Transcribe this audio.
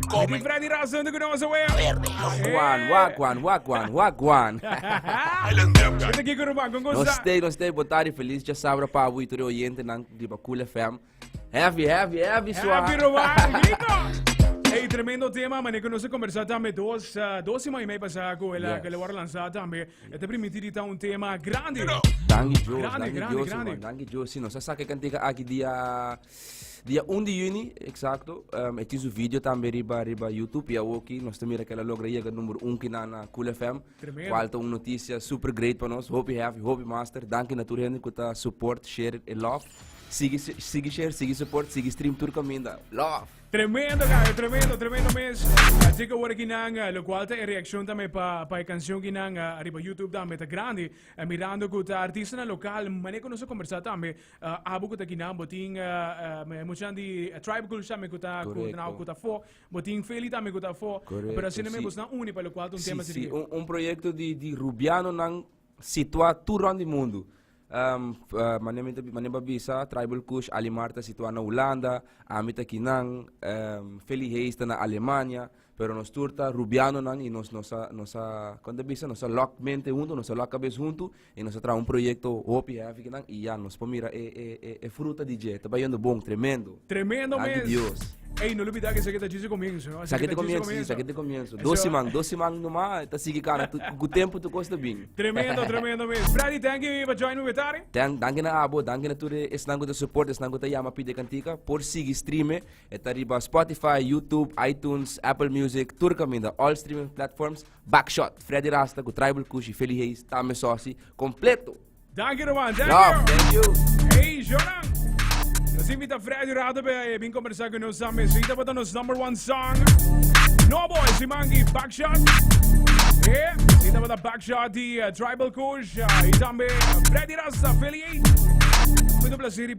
Di Freddy Rasta hunto ku nos awe. Wagwan, wagwan, wagwan, wagwan. Kita kiko ruman, kon Nos goza? stay, nos stay, botari feliz djasabra pa abo y tur e oyentenan riba Cool FM. Heavy, heavy, heavy, swa. Happy ruman, kiko! Hey, tremendo tema, mané ku nos a conversa tambe dos, dos siman y mei pasá ku el, ku el a wòrdu lansá tambe. E ta primintí di ta un tema grandi. Danki Dios, Grandi, danki grandi, Dios, grandi. man, danki Dios. Si nos a saka e kantika aki dia dia 1 di juni, exacto. E tin su video tambe riba riba YouTube y awoki nos ta mira ke el a logra yega number 1 ki na na Cool FM. Tremendo. Cual ta un noticia super great pa nos. Hopi happy, hopi master. Danki na tur hende ku ta support, share e love. Sigui sigui share, sigui support, sigui stream tur kaminda. Love! Tremendo guy, tremendo, tremendo mes. Así que awor aki nan, lo cual ta e reaccion tambe pa pa e cancion ki nan ariba YouTube tambe ta grandi. Mirando cu ta artistanan local, mane cu nos a conversa tambe, abo cu ta aki nan, bo tin muchanan di Tribe Culture tambe cu ta cu ta cu ta afo, bo tin Feli tambe cu ta afo, pero asina mes bosnan uni pa lo cual ta un tema Si, así si, un un proyecto di di Rubianonan situa tur rond di mundu. Mane mi ta mane bo a bisa, Tribal Kush, Alimar ta situá na Hulanda, ami ta kinan, Feli Hayes ta na Alemania, pero nos tur ta Rubianonan i nos nos a nos a kon ta bisa nos a lòk mente huntu, nos a lòk kabes huntu i nos a traha un proyekto hopi heavy kinan i ya nos por mira e e e e fruta di dje, ta bayendo bon, tremendo. Tremendo Danki mes. Dios. Ey, no lubida que esaki ta djis e comienzo, no? Esaki ta comienzo, sí, esaki ta comienzo. 2 siman, 2 siman nomás, ta sigui cara. Cu tempo tur cos ta bin. Tremendo, tremendo mes. Freddy, thank you pa join me with Ari. Danki na abo, danki na tur esnan ku ta support, esnan ku ta yama pidi kantika. Por sigui stream, e ta riba Spotify, YouTube, iTunes, Apple Music, tur kaminda, all streaming platforms. Backshot, Freddy Rasta ku Tribal Kush i Feli Hayes, tambe sosi, kompleto. Danki, Roman. Thank Love, you. Thank you. Hey, Jonan. Nos invita Freddy Rasta pa bin conversa cu nos tambe. Esey tabata nos number one song. No boy, Simangi, Backshot. Esey tabata Backshot di Tribal Kush. Y tambe Freddy Rasta, Feli. Mucho placer y por